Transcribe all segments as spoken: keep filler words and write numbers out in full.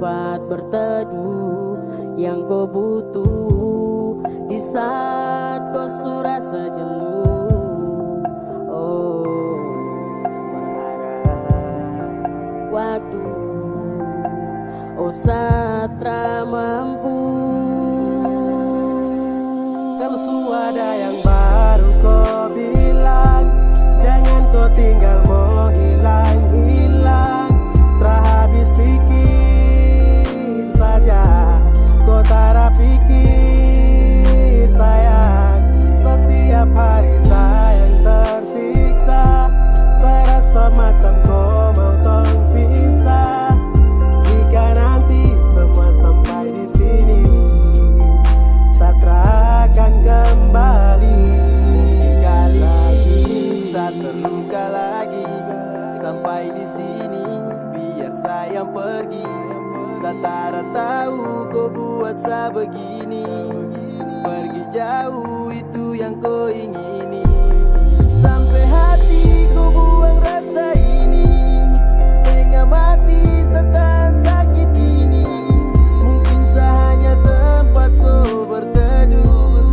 Tempat berteduh yang ko butuh di saat ko su rasa jenuh. Oh, berharap waktu, oh, satra mampu. Kalu su ada yang baru ko bilang, jangan ko tinggal mo hilang-hilang. Tra habis pikir saja, ko tara pikir sayang. Setiap hari sayang tersiksa, sa rasa macam ko mau tong pisah. Jika nanti semua sampai di sini, sa tra akan kembali lagi. Sa terluka lagi sampai di sini, biar sayang pergi. Sa tara tau ko buat sa begini, pergi jauh itu yang ko ingini. Sampe hati ko buang rasa ini, stenga mati sa tahan sakit ini. Mungkin sa hanya tempat ko berteduh,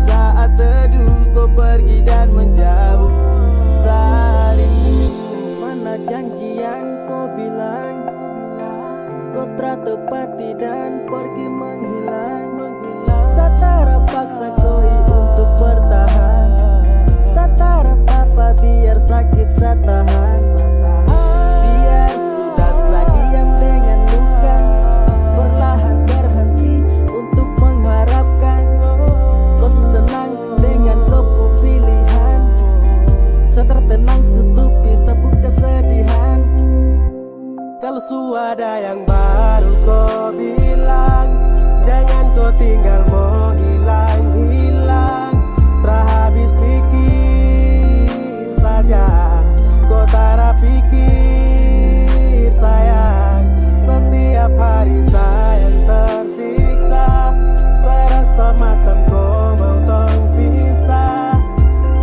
saat teduh ko pergi dan menjauh. Saling. Mana janji yang ko bilang, ko tra tepati dan pergi menghilang. Sa tara paksa koi untuk bertahan. Sa tara papa biar sakit sa tahan. Biar sudah sa diam dengan luka, perlahan berhenti untuk mengharapkan. Ko su senang dengan ko pu pilihan. Sa tertenang tutupi sa pu kesedihan. Kalu su ada yang baru ko bilang, jangan ko tinggal mo hilang-hilang. Tra habis pikir saja, ko tara pikir sayang. Setiap hari sayang tersiksa, sa rasa macam ko mau tong pisah.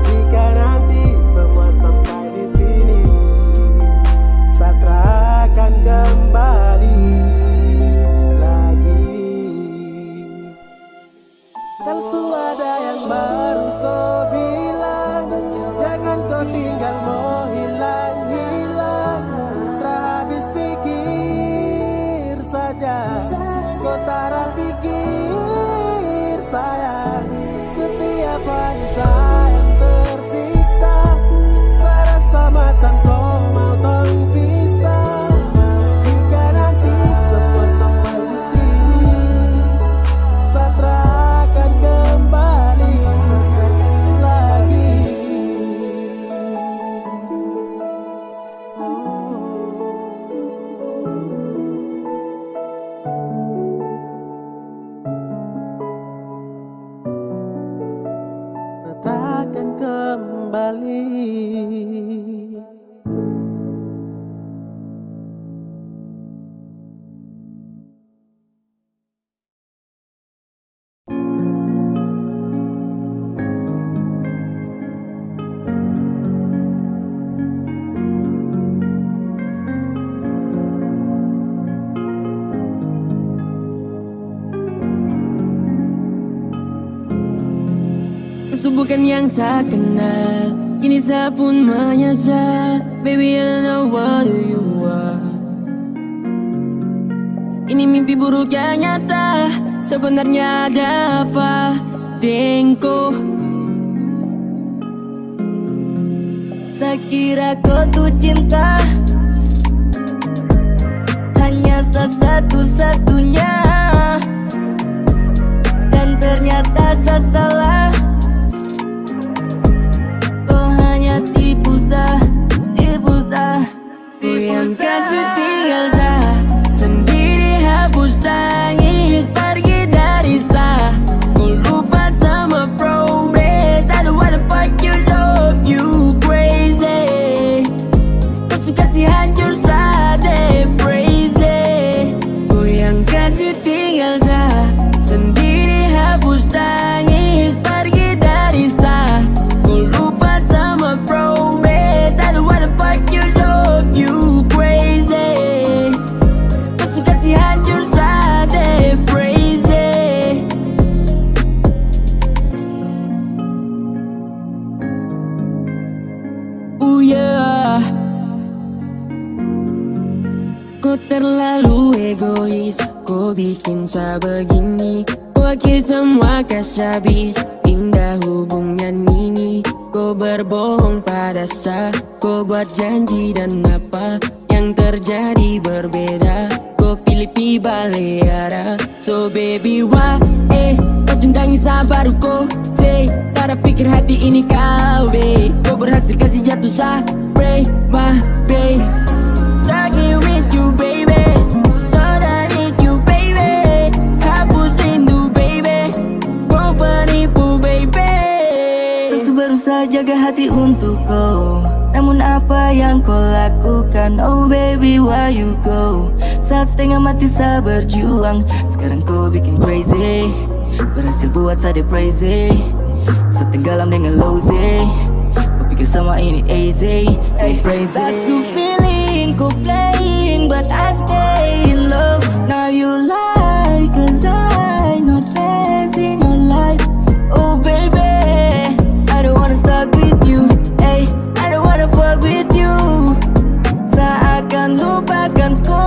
Jika nanti semua sampai di sini, sa tra akan kembali lagi. Kalu su ada yang baru ko bilang, jangan ko tinggal mo hilang-hilang. Tra habis pikir saja, ko tara pikir sayang. Setiap hari sayang tersiksa, sa rasa macam ko mau tong pisah. Jika nanti semua sampai di sini, sa tra akan kembali lagi. Katakan kembali. Kau su bukan yang sa kenal, kini sa pun menyesal. Baby, I don't know what you are. Ini mimpi buruk yang nyata, sebenarnya ada apa deng ko? Sa kira ko tu cinta, hanya sa satu-satunya, dan ternyata sa salah. Ko hanya tipu sa, tipu sa. Goyang kasi tinggal sa sendiri, hapus tangis, pergi dari sa. Ko lupa sama progress. I don't wanna fight you, love you crazy. Ko su kasi hancur sa, depresi. Goyang kasi tinggal sa sendiri, hapus tangis. Terlalu egois, ko bikin sa begini. Ko akhir semua kas habis, indah hubungan ini. Ko berbohong pada sa, ko buat janji dan apa yang terjadi berbeda. Ko pilih pi balea. So baby, why, eh, ko tundangi sa baru ko say, tada pikir hati ini kau, be. Ko berhasil kasi jatuh sa, pray, my babe. Talking with you, baby. Don't need you, baby. Hapus rindu, baby. Ko penipu, baby. Sa su berusaha jaga hati untuk ko, namun apa yang ko lakukan, oh baby, why you go? Saat setengah mati sa berjuang, sekarang ko bikin crazy. Berhasil buat sa depresi, sa tenggelam dengan lozy. Ko pikir semua ini easy, eh, crazy. Sa su feeling ko playing, but I stay in love. Now you lie, 'cause I no place in your life. Oh baby, I don't wanna stuck with you, eh. I don't wanna fuck with you. Sa akan lupakan ko.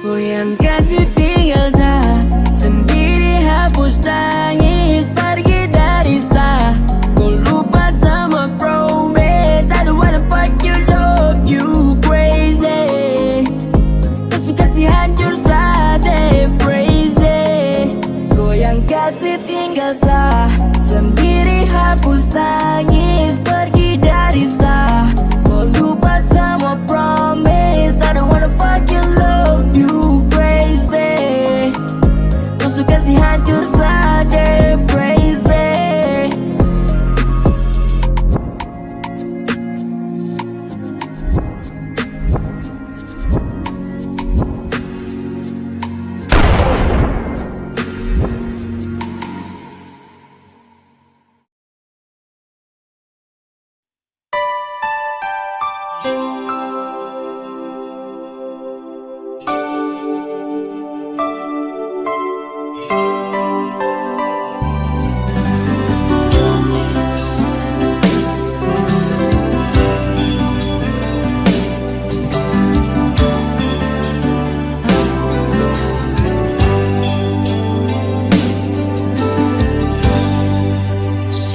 Ko yang kasi tinggal sa sendiri, hapus tangis, pergi dari sa. Ko lupa sama promise, I don't wanna fuck you, love you, crazy. Kasi, kasi hancur sa, depresi. Ko yang kasi tinggal sa sendiri, hapus tangis, pergi dari sa. Ko lupa sama promise, I don't wanna fuck you, love you, crazy. Ko su kasi hancur sa, depresi.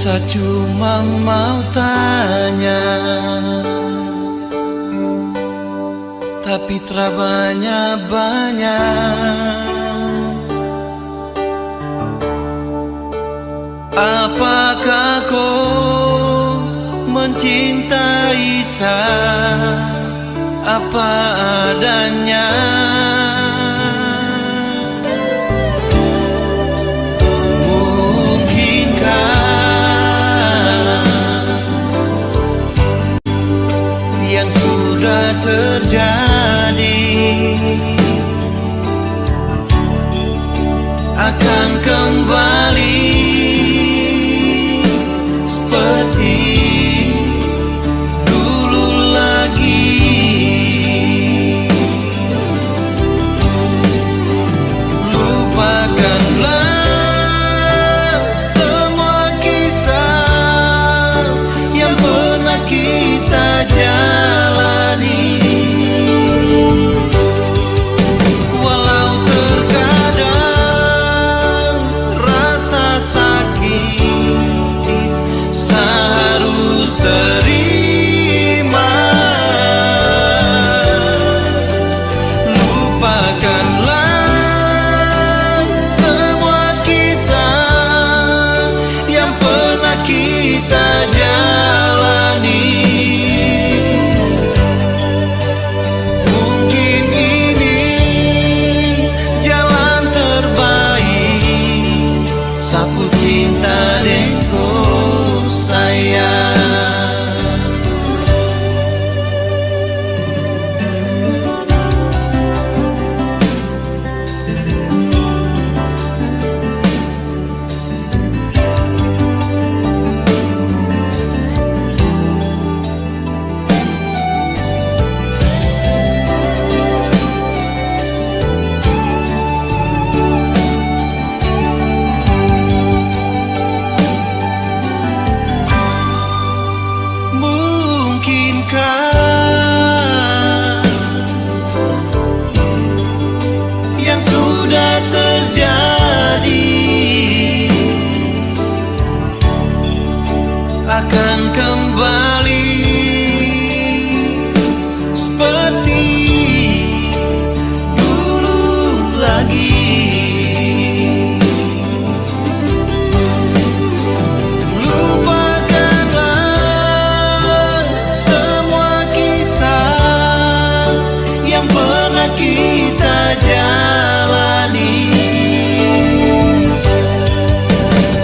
Sa cuma mau tanya, tapi tra banya-banya. Apakah ko mencintai sa apa adanya? Mungkinkah yang sudah terjadi akan kembali seperti dulu lagi? Lupakanlah semua kisah yang pernah kita jalani. Walau terkadang rasa kita jalani.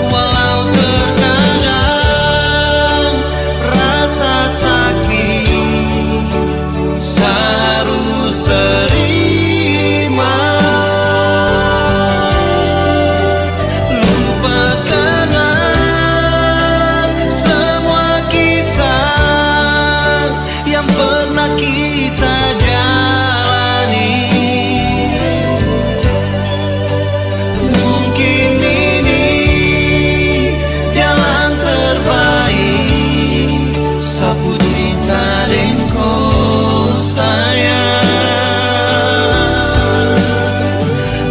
Walau terkadang rasa sakit, sa harus terima. Lupakanlah semua kisah yang pernah kita jalani. Mungkin ini jalan terbaik, sapu cinta deng ko sayang.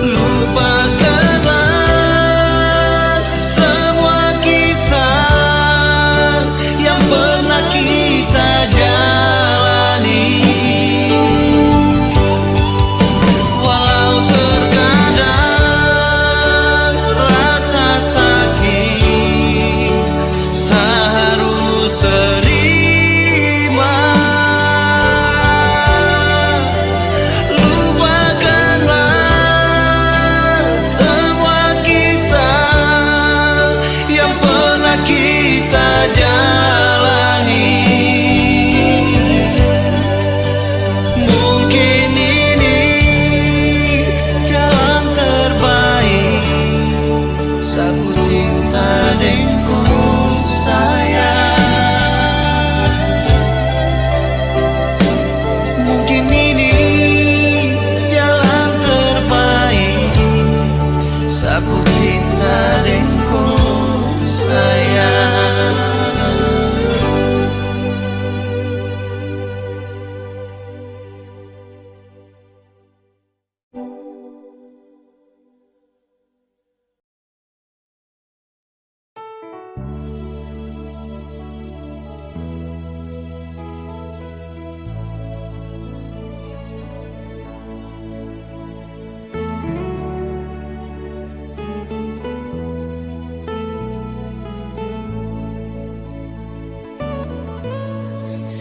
Lupakanlah semua kisah yang pernah kita jalani. Walau terkadang rasa sakit, sa harus terima. Lupakanlah semua kisah yang pernah kita jalani. Mungkin ini jalan terbaik, sapu cinta deng ko sayang. Mungkin ini jalan terbaik, sapu cinta deng ko sayang.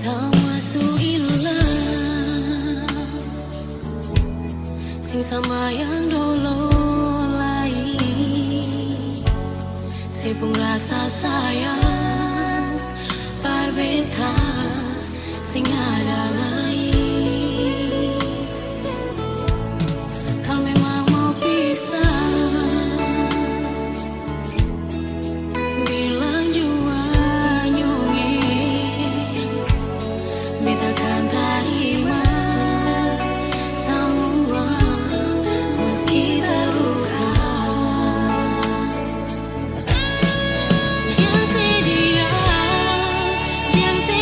Samua su ilang, seng sama yang dolo lai. Se pung rasa sayang par beta seng ada lai. Kal memang mau pisah, bilang jua nyong e, beta kan tarima samua, meski terluka. Jang se diam, jang se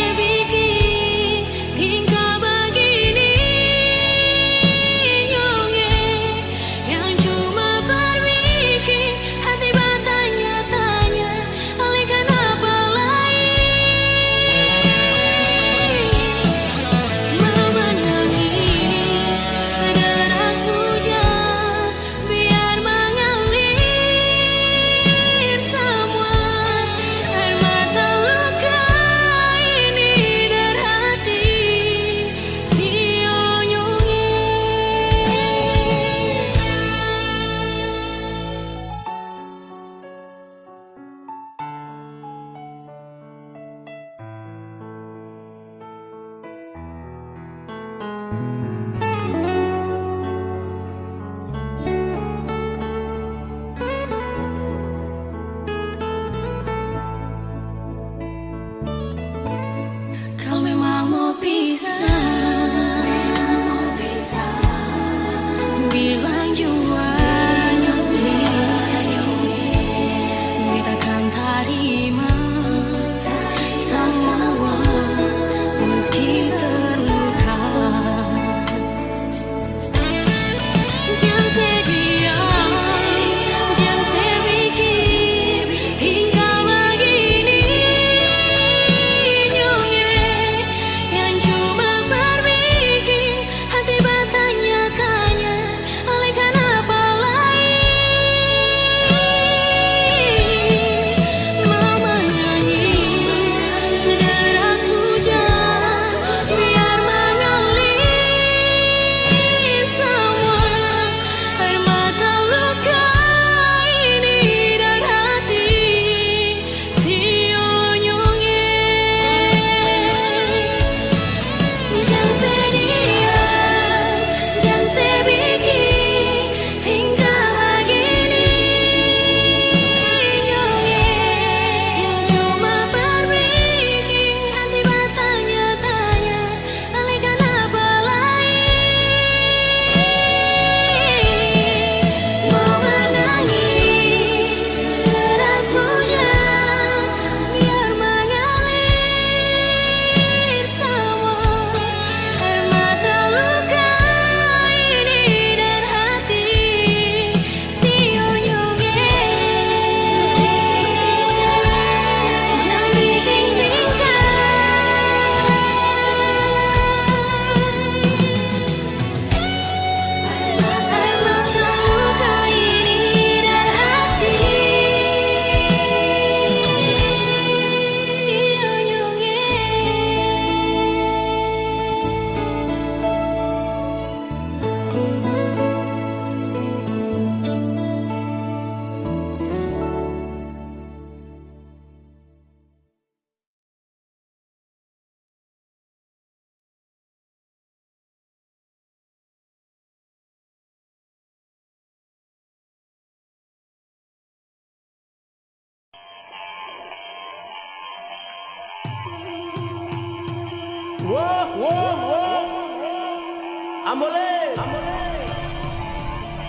Ambole,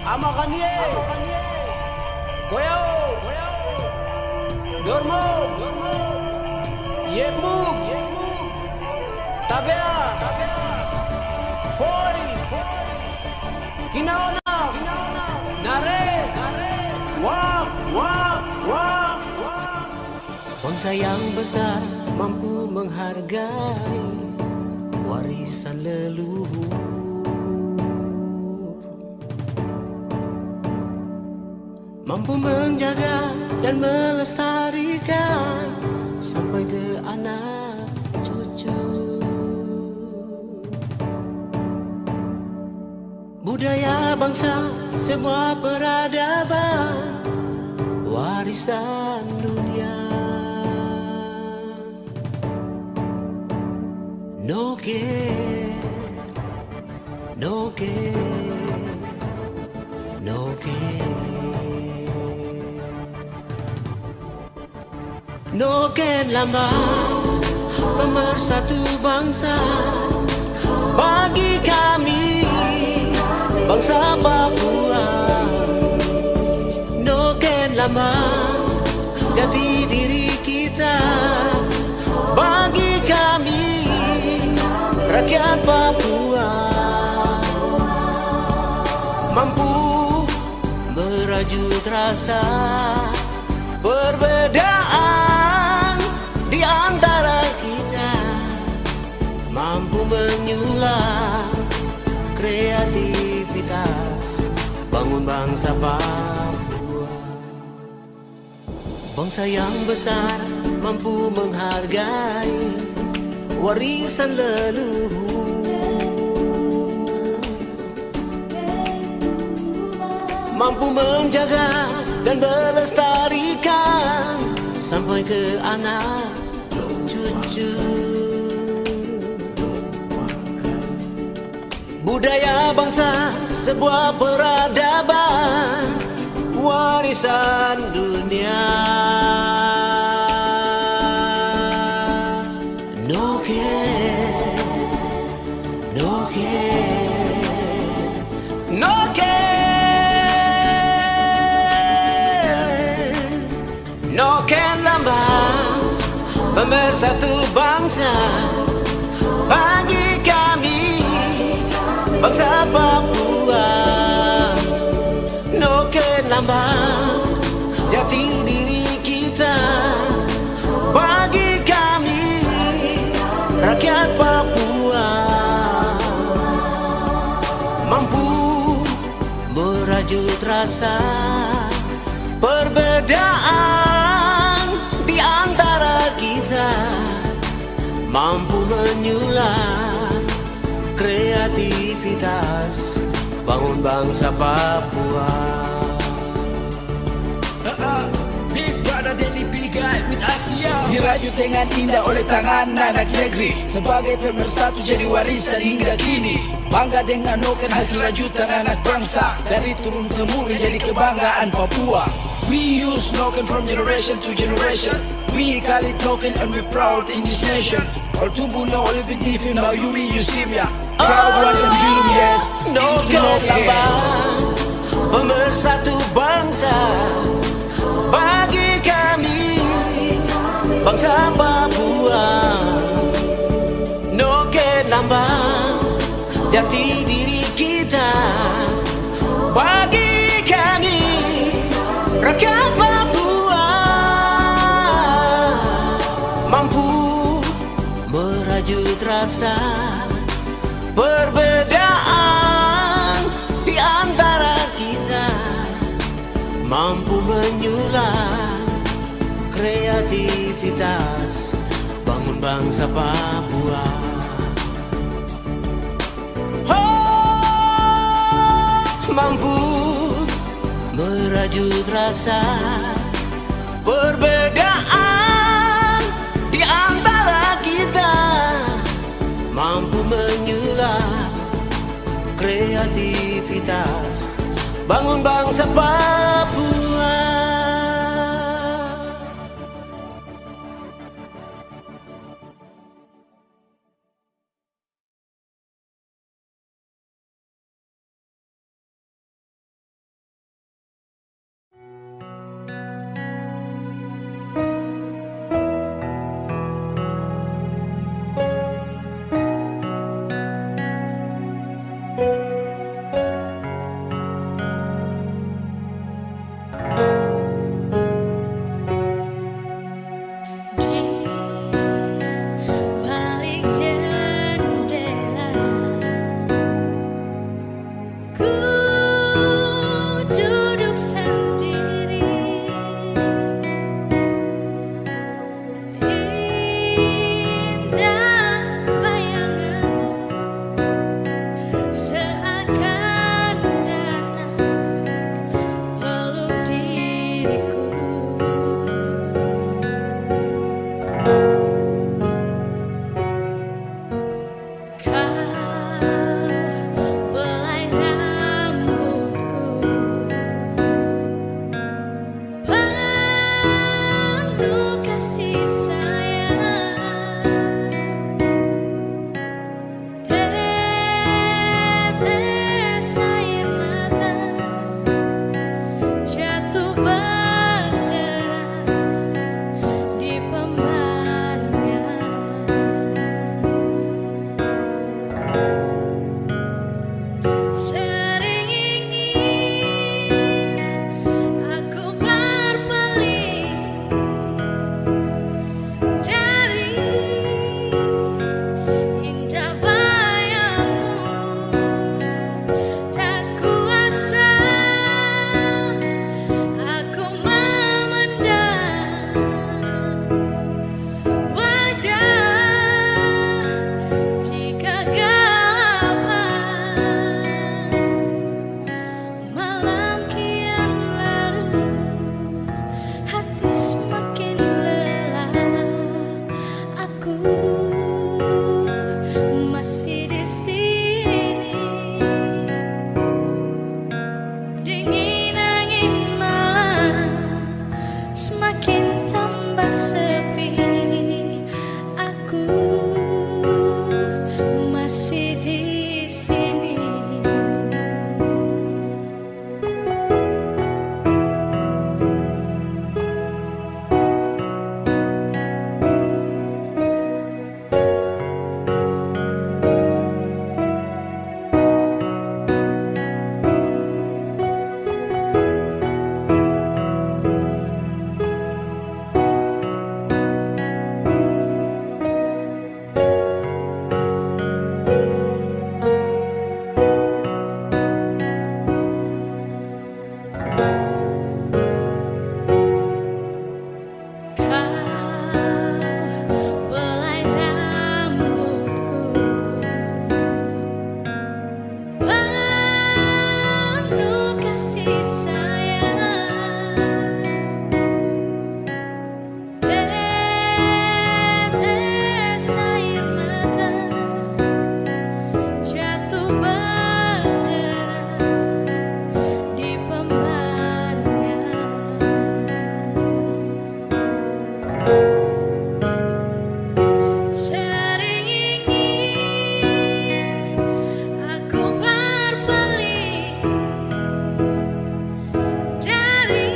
Amakanie, Koyao, Dormo, Yemuk, Tabea, Foi, Kinaona, Nare, Wak, Wak, Wak, Wak. Bangsa yang besar mampu menghargai warisan leluhur, mampu menjaga dan melestarikan sampai ke anak cucu. Budaya bangsa, sebuah peradaban, warisan dunia. Noke, noke, noke. Noken lambang pemersatu bangsa bagi kami, bangsa Papua. Noken lambang jati diri kita bagi kami, rakyat Papua. Mampu merajut rasa perbedaan di antara kita, mampu menyulam kreativitas, bangun bangsa Papua. Bangsa yang besar mampu menghargai warisan leluhur, mampu menjaga dan melestarikan sampai ke anak cucu. Budaya bangsa, sebuah peradaban, warisan dunia. Noke, noke, noke. Noken lambang pemersatu bangsa bagi kami, bangsa Papua. Noken lambang jati diri kita bagi kami, rakyat Papua. Mampu merajut rasa perbedaan di antara kita, mampu menyulam kreativitas, bangun bangsa Papua. Heeh, Big Brother Denny Pigai with Asia. Dirajut dengan indah oleh tangan anak negeri. Sebagai pemersatu jadi warisan hingga kini. Bangga dengan noken hasil rajutan anak bangsa. Dari turun temurun jadi kebanggaan Papua. We use noken from generation to generation. We call it noken and we proud in this nation. All tumbuh no only believe in now you me you see me. Proud one and belong, yes. Noken lambang pemersatu bangsa bagi kami, bangsa Papua. Noken lambang jati diri kita bagi kami, rakyat Papua. Mampu merajut rasa perbedaan di antara kita, mampu menyulam kreativitas, bangun bangsa Papua. Ho! Mampu merajut rasa perbedaan di antara kita, mampu menyulam kreativitas, bangun bangsa Papua. Sering ingin aku berpaling dari indah bayangmu, tak kuasa aku memandang wajah di kegelapan malam kian larut, hati semakin lelah. Aku masih di sini. Dingin angin malam semakin tambah sepi. Aku masih di sini. Kau belai rambutku, penuh kasih sayang. Tetes air mata jatuh berderai di pembaringan. Sering ingin aku berpaling dari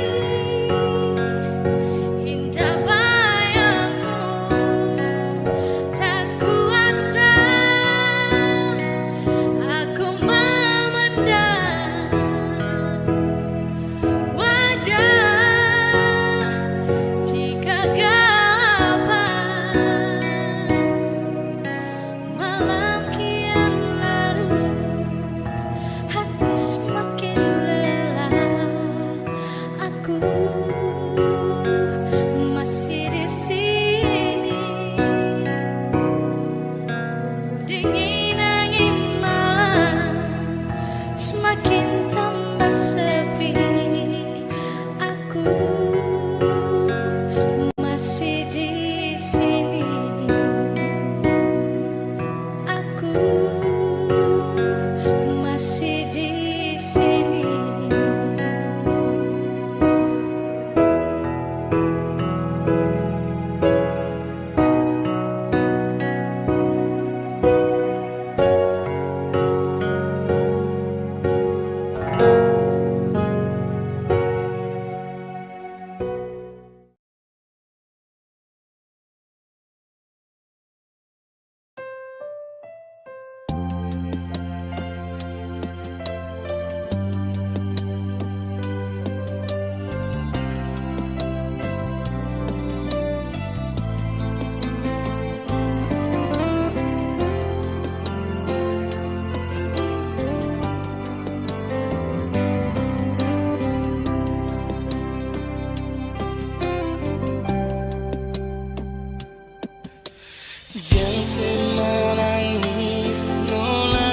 indah bayangmu, tak kuasa aku memandang wajah di kegelapan. Malam kian larut, hati semakin lelah. Aku masih di sini. Dingin angin malam semakin tambah sepi. Aku masih di sini. Aku masih di sini. Jang se manangis nona,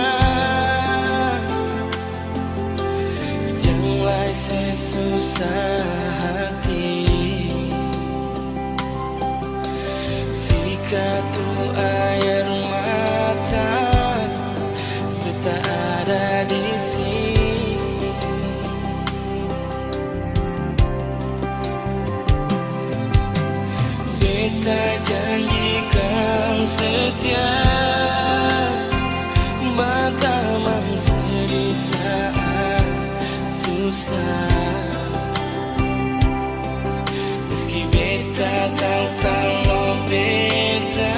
jang lai se susah hati. Sikat tu aer mata, beta ada di sini. Beta janjikan setia, batamang sedih saat susah. Meski beta tantang lo beta,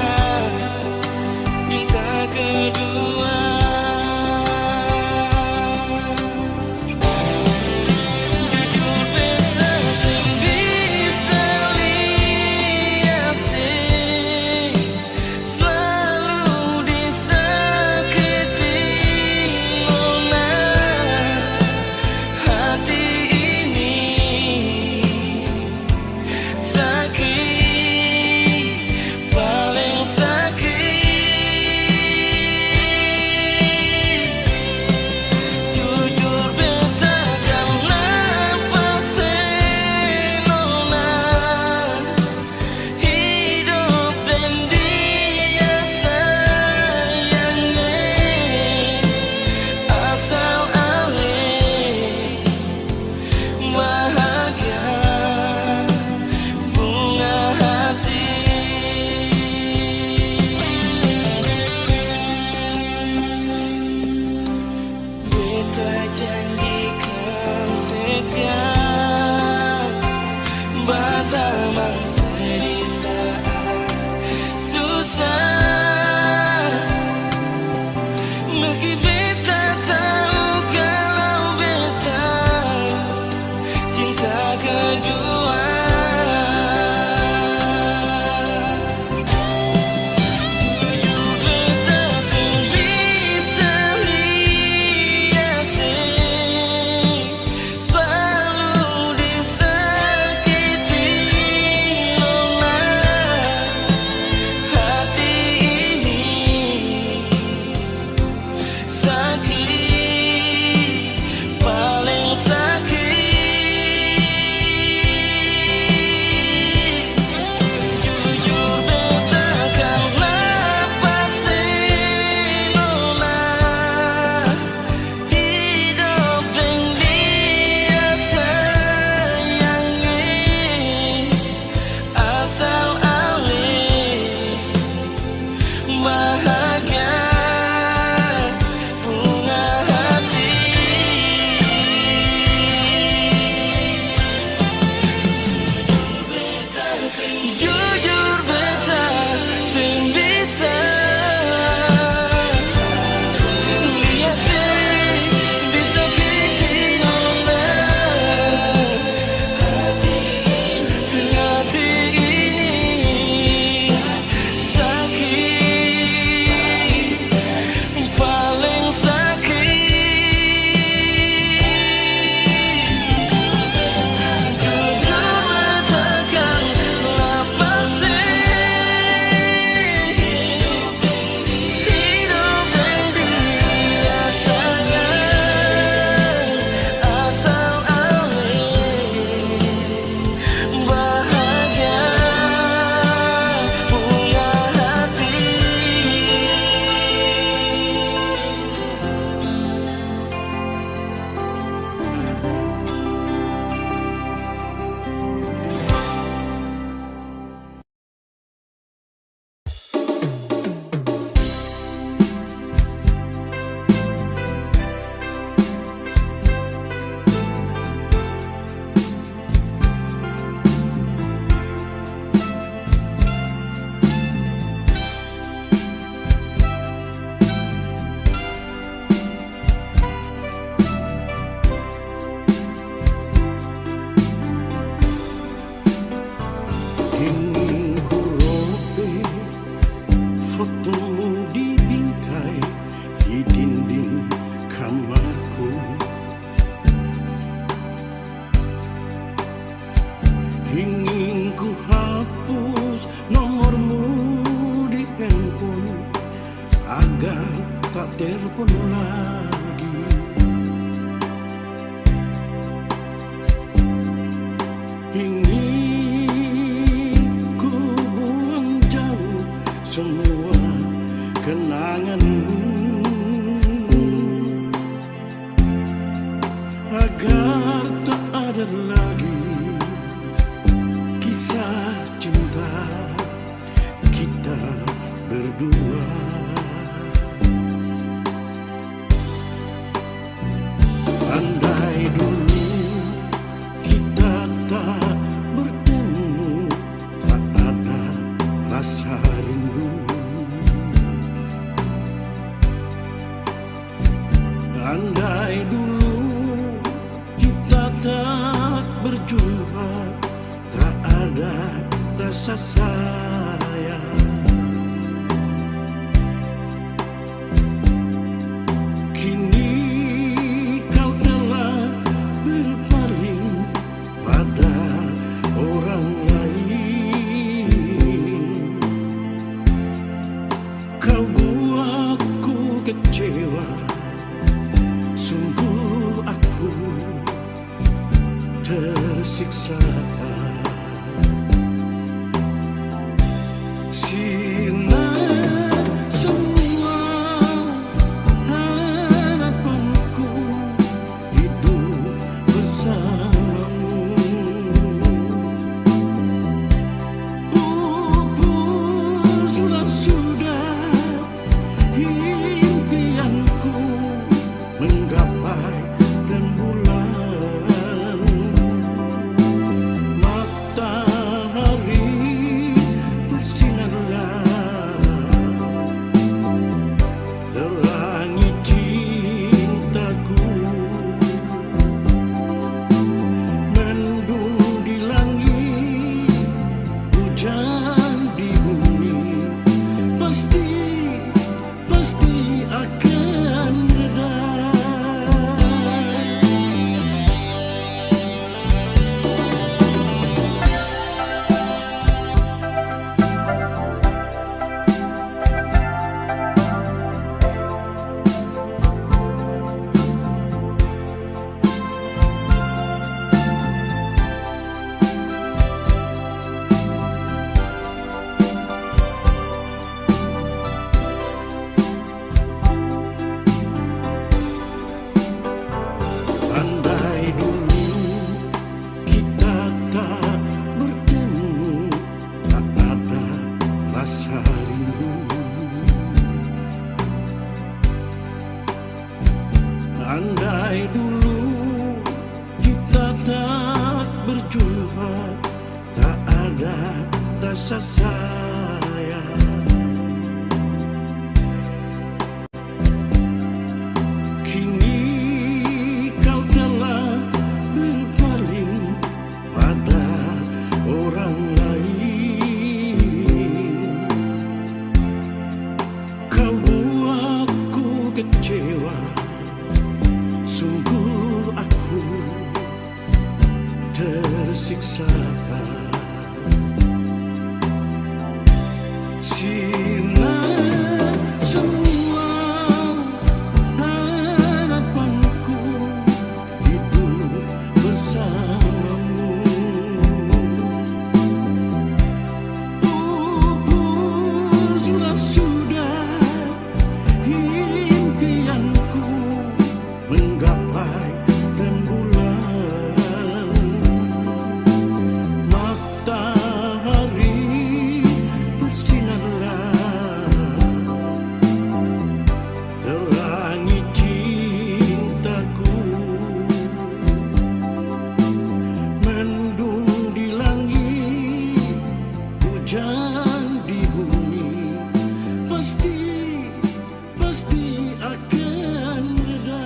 minta kedua. Bajanjikan setia, batamang sedih saat susah. Meski beta tau kalau beta cinta kedua. Jujur beta seng bisa lia se, slalu disakiti nona hati ini. Saki, paleng saki. Jujur beta kan lapase nona, hidop deng dia sayang e. Asal ale bahagia punga hati. Jujur beta seng bisa lia se, disakiti nona. Hati ini saki, paleng saki. Jujur beta kan lapase. Hidop deng dia sayang, asal ale bahagia punga hati. Ingin ku robek fotomu di bingkai di dinding kamarku. Ingin ku hapus nomormu di handphone agar tak telpon lagi. Ingin ku buang jauh semua kenanganmu, agar tak ada lagi kisah cinta kita berdua. Andai dulu kita tak bertemu, tak ada rasa rindu. Andai dulu kita tak berjumpa, tak ada rasa sayang. Kini kau telah berpaling pada orang lain. Kau buatku kecewa, sungguh aku tersiksa. rembulan, matahari bersinarlah, terangi cintaku, mendung di langit, hujan di bumi, pasti pasti akan reda. Andai dulu kita tak bertemu, tak ada rasa rindu. Andai dulu kita tak berjumpa, tak ada rasa sayang. Kini kau telah berpaling pada orang lain. Kau buatku kecewa, sungguh aku tersiksa. Sirna semua harapanku hidup bersamamu. Pupuslah sudah impianku menggapai rembulan, matahari bersinarlah, terangi cintaku, mendung di langit, hujan di bumi, pasti pasti akan reda.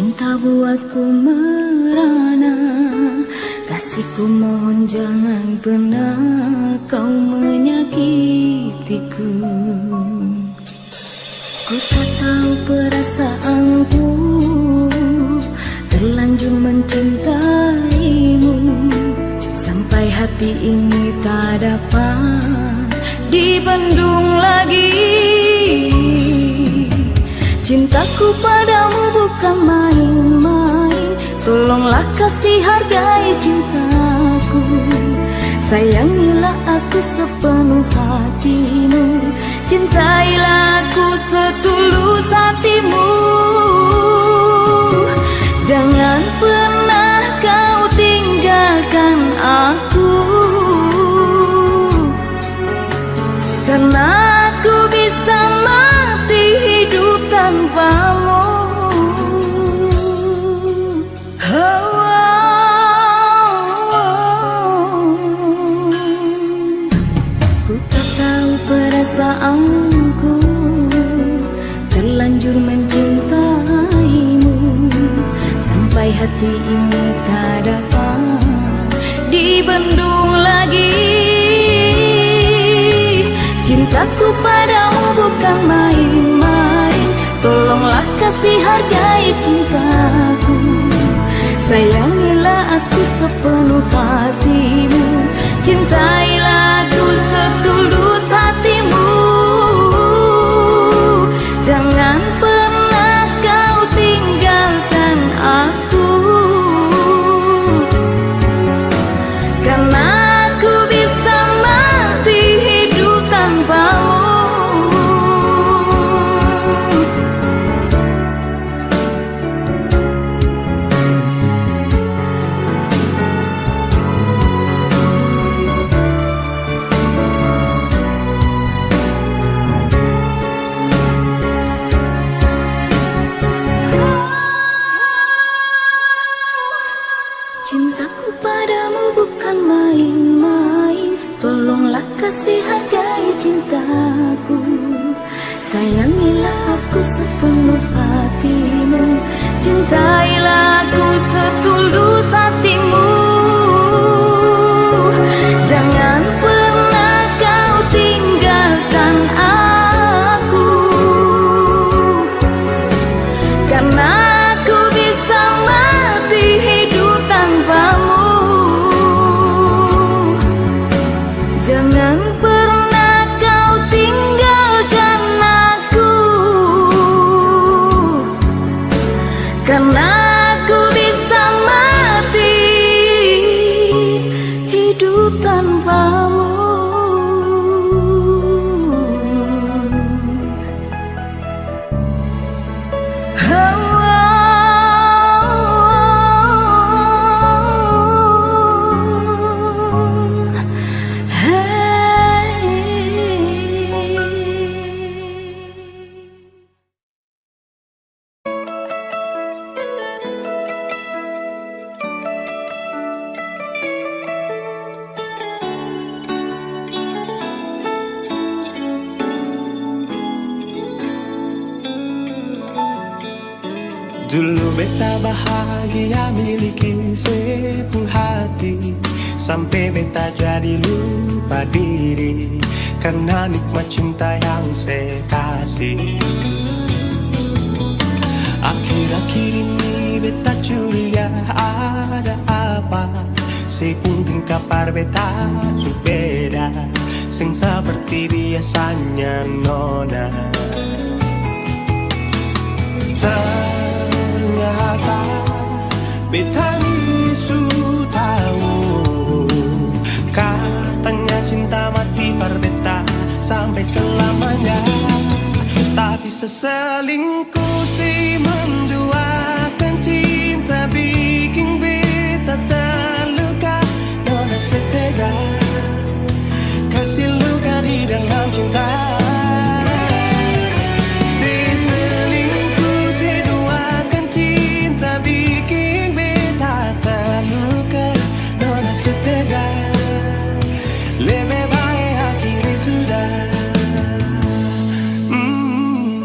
Cinta buatku merana, kasihku mohon jangan pernah kau menyakitiku. Ku tak tahu perasaanku, terlanjur mencintaimu, sampai hati ini tak dapat dibendung lagi. Cintaku padamu bukan main-main, tolonglah kasih hargai cintaku. Sayangilah aku sepenuh hatimu, cintailah aku setulus hatimu. Jangan pernah kau tinggalkan aku, karena aku bisa mati hidup tanpamu. Ku tak tahu perasaanku, terlanjur mencintaimu, sampai hati ini tak dapat dibendung lagi. Cintaku padamu bukan main-main, tolonglah kasih hargai cintaku. Sayangilah aku sepenuh hatimu, cintailah aku setulus hatimu. Jangan pernah kau tinggalkan aku, karena aku bisa mati hidup tanpamu. Cintaku padamu bukan main-main, tolonglah kasih hargai cintaku. Sayangilah aku sepenuh hatimu, cintailah aku setulus hatimu. Jangan pernah kau tinggalkan aku, karena aku bisa mati hidup tanpamu. Jangan pernah kau tinggalkan aku, karena aku bisa mati hidup tanpamu. Dulu beta bahagia miliki se pung hati, sampe beta jadi lupa diri karna nikmat cinta yang se kasi. Akhir-akhir ini beta curiga ada apa, se pung tingkah par beta su beda, seng seperti biasanya nona. Ternyata beta ni su tau, katanya cinta mati par beta sampe selamanya. Tapi seselingkuh si menduakan cinta biking beta terluka. Nona setega kasi luka di dalam cinta. Si selingkuh, si duakan cinta biking beta terluka. Nona setega, lebe bae akhiri sudah. Mm.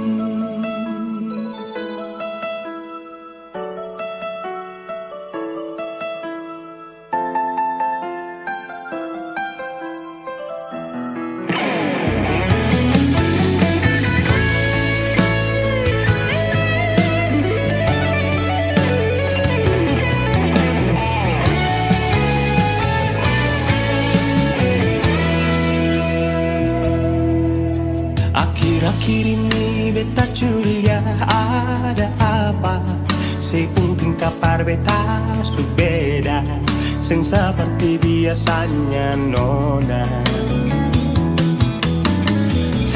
Kiri ni beta curia ada apa, se mungkin kapar beta su beda, seng seperti biasanya nona.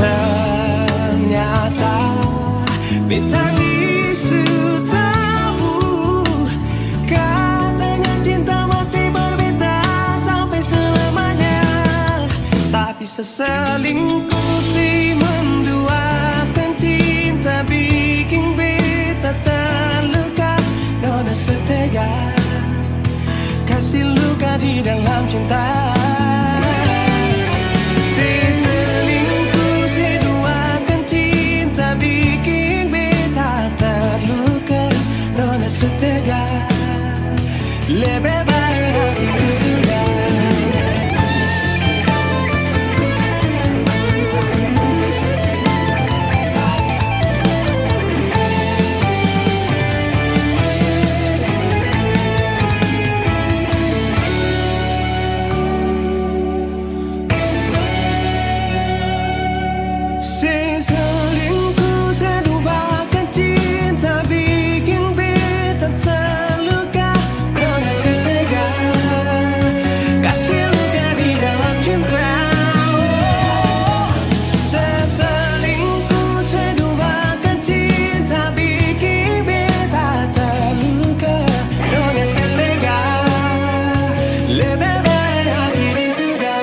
Ternyata beta ni su tau, katanya cinta mati par beta sampai selamanya. Tapi seselingkuh si menduakan cinta biking beta terluka. Nona setega kasi luka di dalam cinta. Seselingkuh seduakan cinta biking beta terluka. Nona setega. Lebe bae hati tu sudah. Seng selingkuh, seng duakan cinta biking beta terluka. Nona setega kasi luka di dalam cinta. Seng selingkuh, seng duakan cinta biking beta terluka. Nona setega, lebe bae akhiri sudah.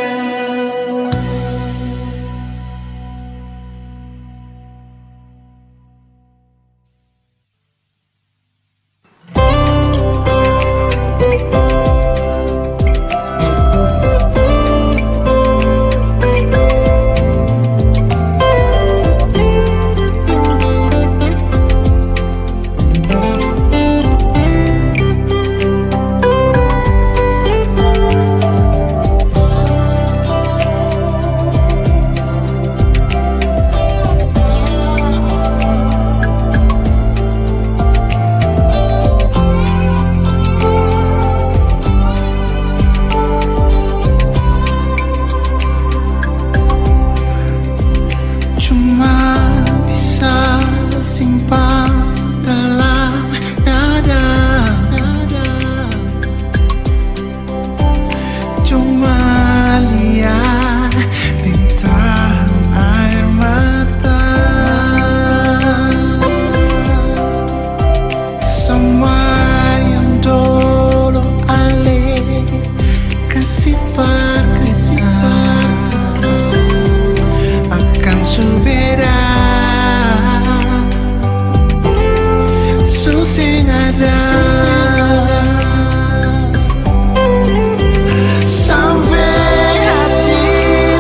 Cuma bisa simpan dalam dada. Cuma lia deng tahan aer mata. Samua yang dolo ale kasi par beta akan su beda, su seng ada. Sampe hati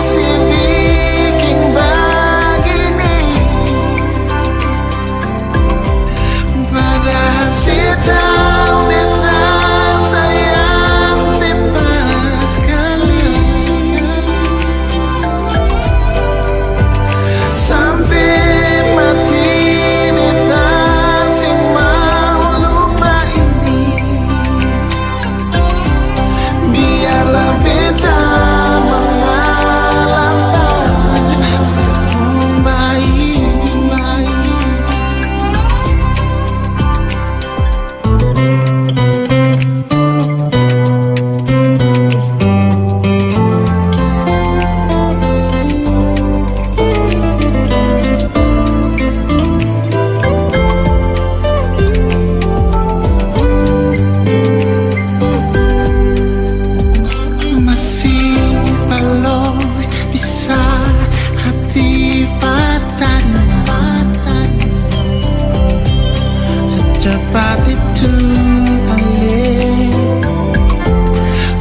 se biking bagini. Padahal se tau beta sayang se paskali. Sampe mati beta seng mau lupa ini. Biarlah beta mangalapa satu baik. Masih balong bisa hati bertanya, secepat itu ale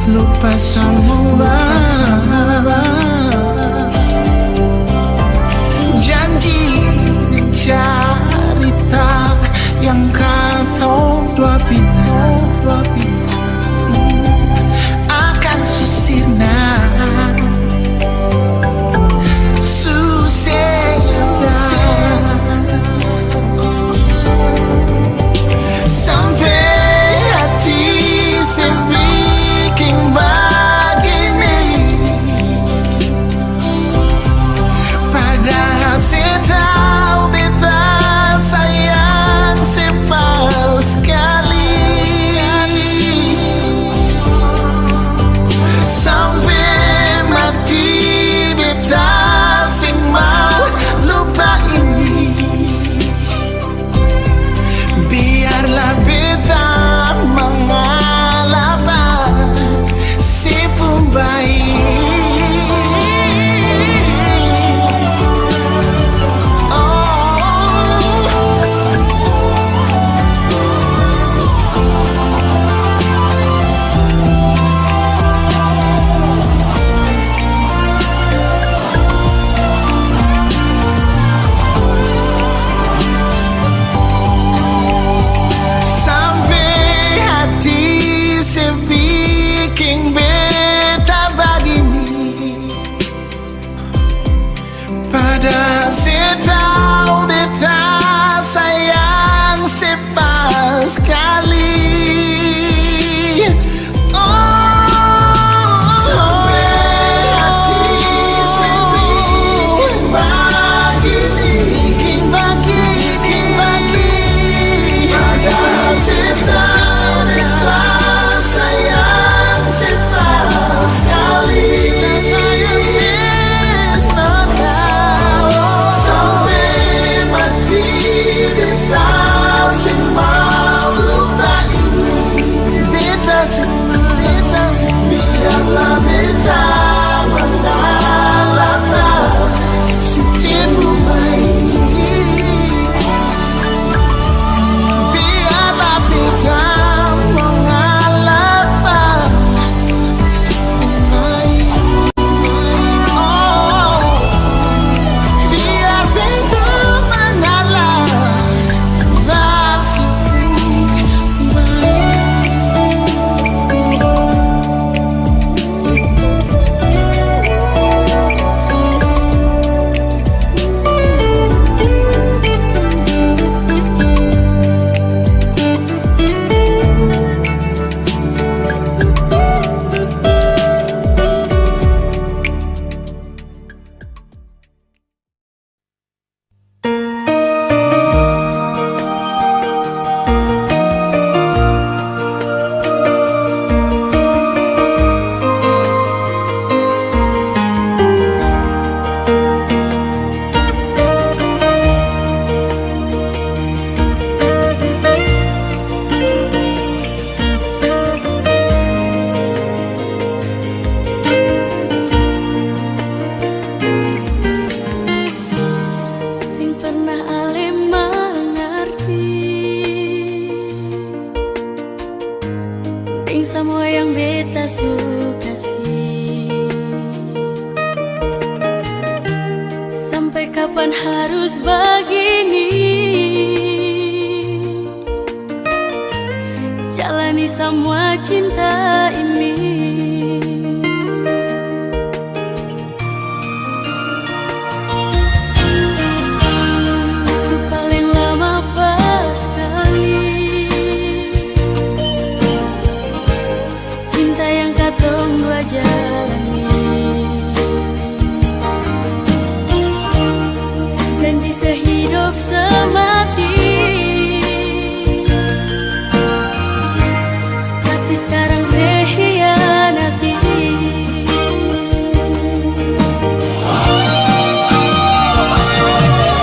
lupa samua. Janji deng carita yang katong dua bilang akan su sirna, su sirna. Sampe hati se biking bagini. Deng samua yang beta su kasi. Sampai kapan harus bagini? Jalani samua cinta ini. Su paleng lama paskali cinta yang katong dua jalani. Janji sehidop semati. Tapi skarang se hianati.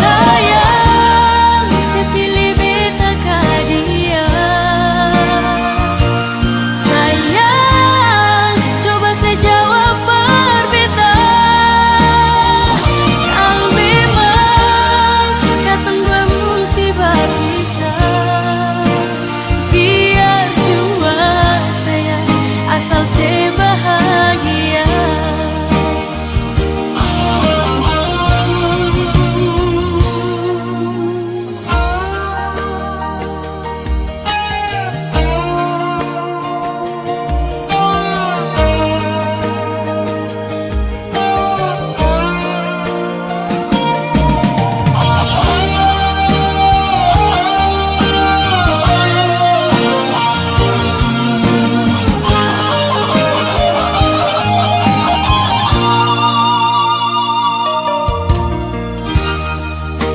Sayang, se pili beta ka dia. Sayang, coba se jawab par beta. Kal memang katong dua musti bapisah. Biar jua sayang, asal se bahagia.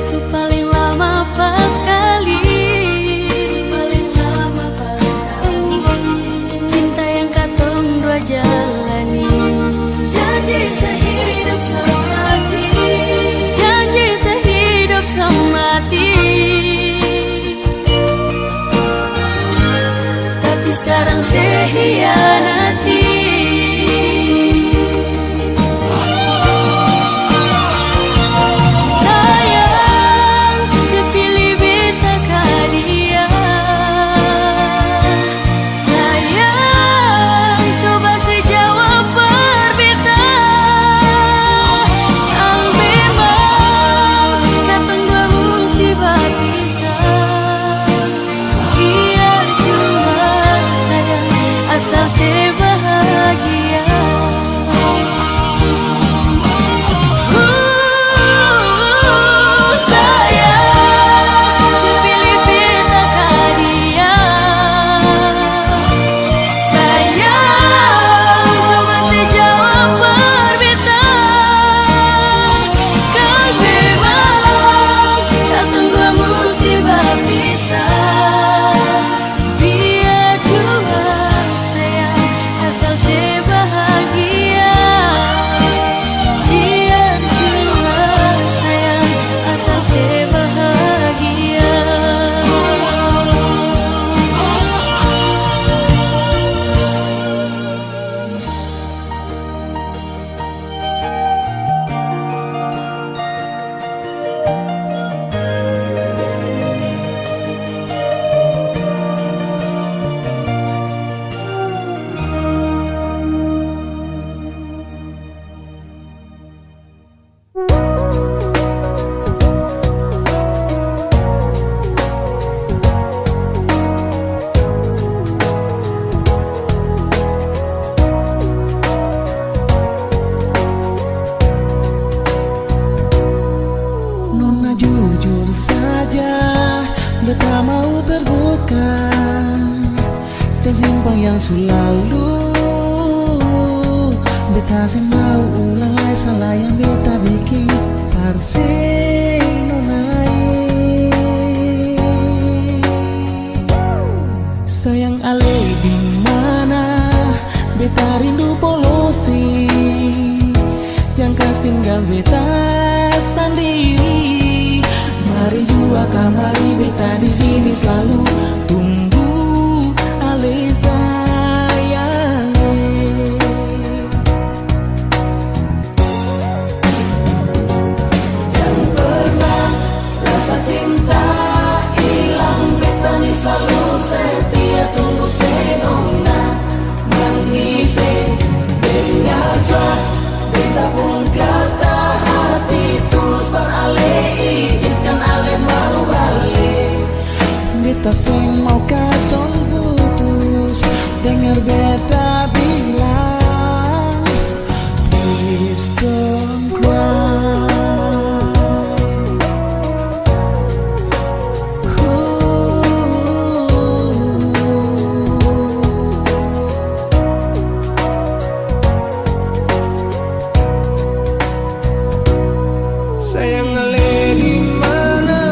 Su paleng lama paskali. Su paleng lama paskali. Cinta yang katong dua jalani. Janji sehidop semati. Janji sehidop semati. Tapi skarang se hianati. Sayang, se pili beta ka dia. Sayang, coba se jawab par beta. Kal memang katong dua musti bapisah. Biar jua sayang, asal se bahagia. Uh, sayang, se pili beta ka dia. Sayang, coba se jawab par beta. Kal memang katong dua musti bapisah. Biar jua sayang, asal se bahagia. Biar jua sayang, asal se bahagia. Nona, jujur saja, beta mau terbuka. Jang simpang yang su lalu, beta seng mau ulang lai salah yang beta biking par se nona e. Sayang ale dimana, beta rindu polosing. Jang kas tinggal beta sandiri. Mari jua kamari, beta di sini slalu tunggu ale sayang. Jang pernah rasa cinta ilang, beta ni slalu setia tunggu se nona. Beta bilang, please don't cry. Sayang ale di mana,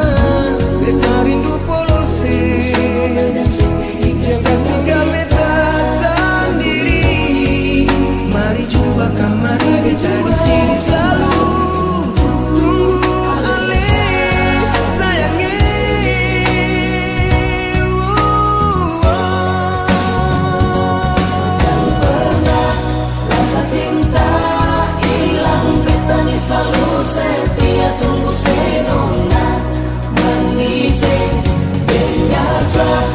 beta rindu polose. Jang kas tinggal beta sandiri. Mari jua kamari, beta di sini slalu tunggu ale, sayang e. Jang pernah rasa cinta ilang, beta ni slalu setia tunggu se nona. Mani se, dengarlah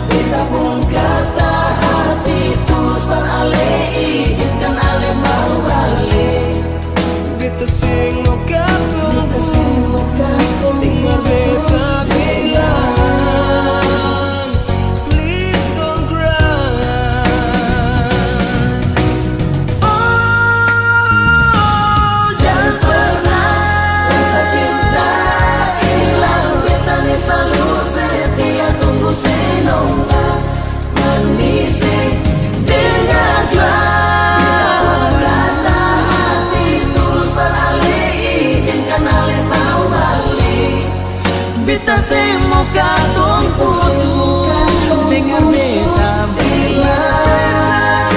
beta pung kata hati tulus par ale, izinkan ale mau bale. Beta seng mo katong putus, dengar beta bilang, please don't cry. Oh, jang pernah rasa cinta ilang, beta ni slalu setia tunggu se nona. Mani se, dengar jua beta pung kata hati tulus par ale, izinkan ale mau bale. Beta seng mo katong putus, dengar beta bilang,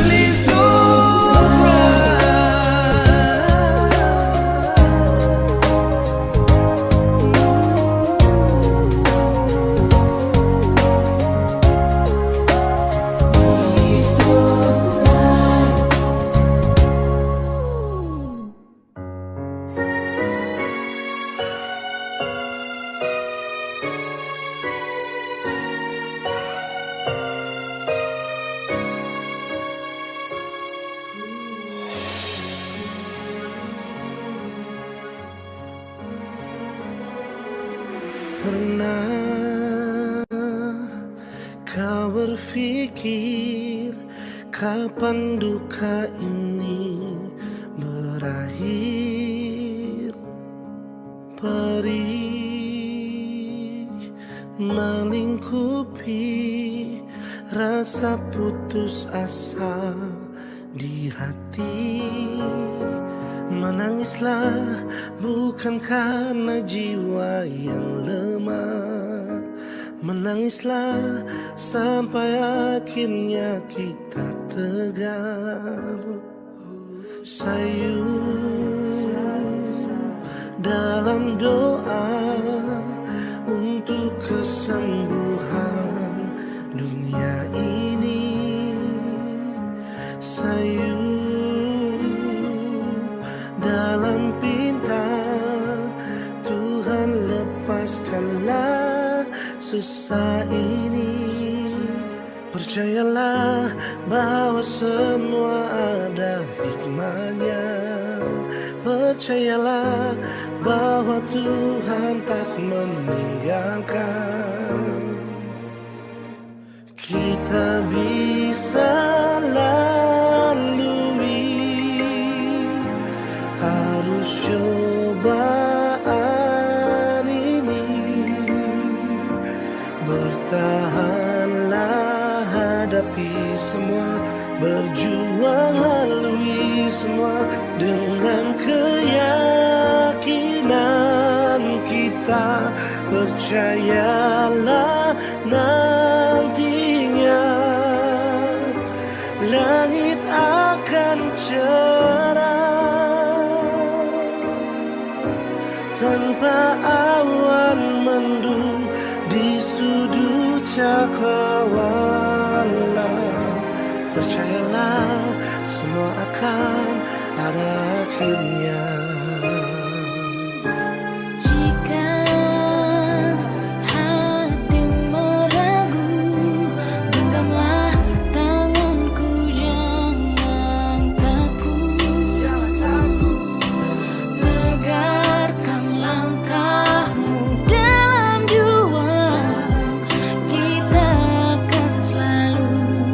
please don't cry. Pernah kau berpikir kapan duka ini berakhir? Perih melingkupi rasa putus asa di hati. Menangislah bukan karena jiwa yang lemah. Menangislah sampai akhirnya kita tegar. Sayu dalam doa untuk kesembuhan dunia ini. Sayu dalam pinta, Tuhan lepaskanlah susah ini. Percayalah bahwa semua ada hikmahnya. Percayalah bahwa Tuhan tak meninggalkan. Kita bisa lalui arus cobaan ini. Bertahanlah, hadapi semua, berjuang lalui semua. Dengan keyakinan kita, percayalah, nantinya langit akan cerah tanpa awan mendung di sudut cakrawala. Percayalah, semua akan ada akhirnya. Jika hatimu ragu, genggamlah tanganku, jangan takut. Tegarkan langkahmu dalam juang, kita akan selalu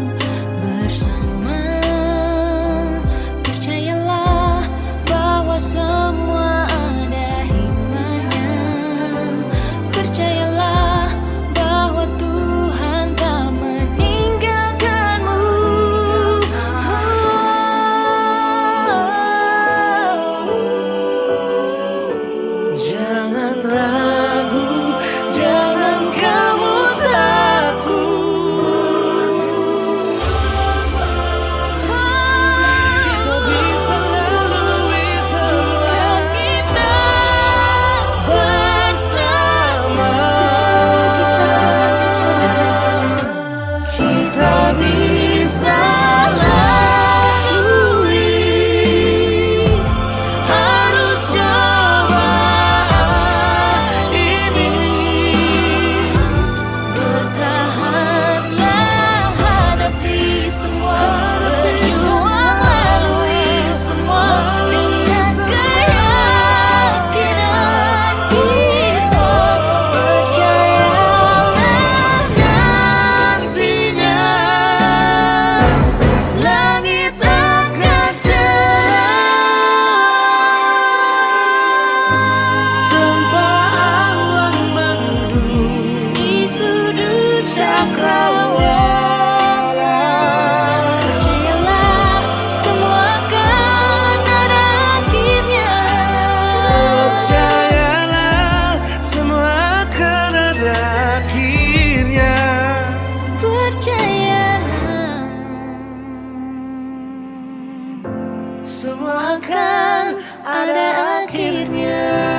Semua akan ada akhirnya.